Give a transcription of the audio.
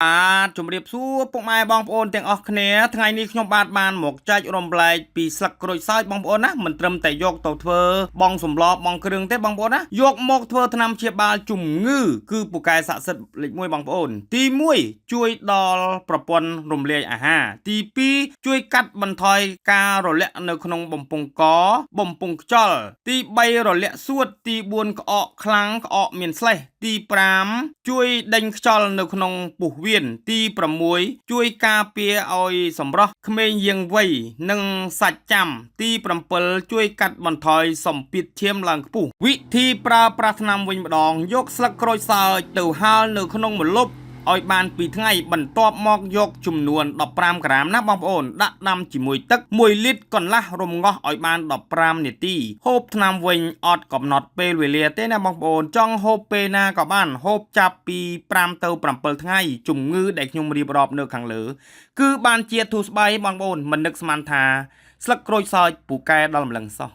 បាទជំរាបសួរពុកម៉ែបងប្អូនទាំងអស់គ្នាថ្ងៃនេះខ្ញុំបាទបានមកចែករំលែកពីស្លឹកក្រូចសើចបងប្អូនណាមិនត្រឹមតែយកទៅធ្វើបងសម្លបងគ្រឿងទេបងប្អូនណាយកមកធ្វើថ្នាំព្យាបាលជំងឺគឺពូកែស័ក្តិសិទ្ធិលេខ1បងប្អូនទី1ជួយដល់ប្រព័ន្ធរំលាយអាហារទី2ជួយកាត់បន្ថយការរលាក់នៅក្នុងបំពង់កបំពង់ខ្យល់ទី3រលាក់សួតទី4ក្អកខ្លាំងក្អកមានស្លេះទី5ជួយដេញខ្យល់នៅក្នុងពោះវៀនទី6ជួយការពារឲ្យសម្រស់ក្មេងយាងវ័យនិងសាច់ចាំទី7ជួយកាត់បន្ថយសម្ពាធឈាមឡើងខ្ពស់វិធីប្រើប្រាស់ថ្នាំវិញម្ដងយកស្លឹកក្រូចសើចទៅហាលនៅក្នុងម្លប់ឲ្យបាន2ថ្ងៃបន្ទាប់មកយកចំនួន15ក្រាមណាបងប្អូនដាក់ដាំជាមួយទឹក1លីត្រកន្លះរំងាស់ឲ្យបាន15នាទីហូបថ្នាំវិញអត់កំណត់ពេលវេលាទេណាបងប្អូនចង់ហូបពេលណាក៏បានហូបចាប់ពី5ទៅ7ថ្ងៃជំងឺដែលខ្ញុំរៀបរាប់នៅខាងលើ គឺបានជាធូរស្បើយបងប្អូនមិននឹកស្មានថាស្លឹកក្រូចសើចពូកែដល់ម្លឹងសោះ។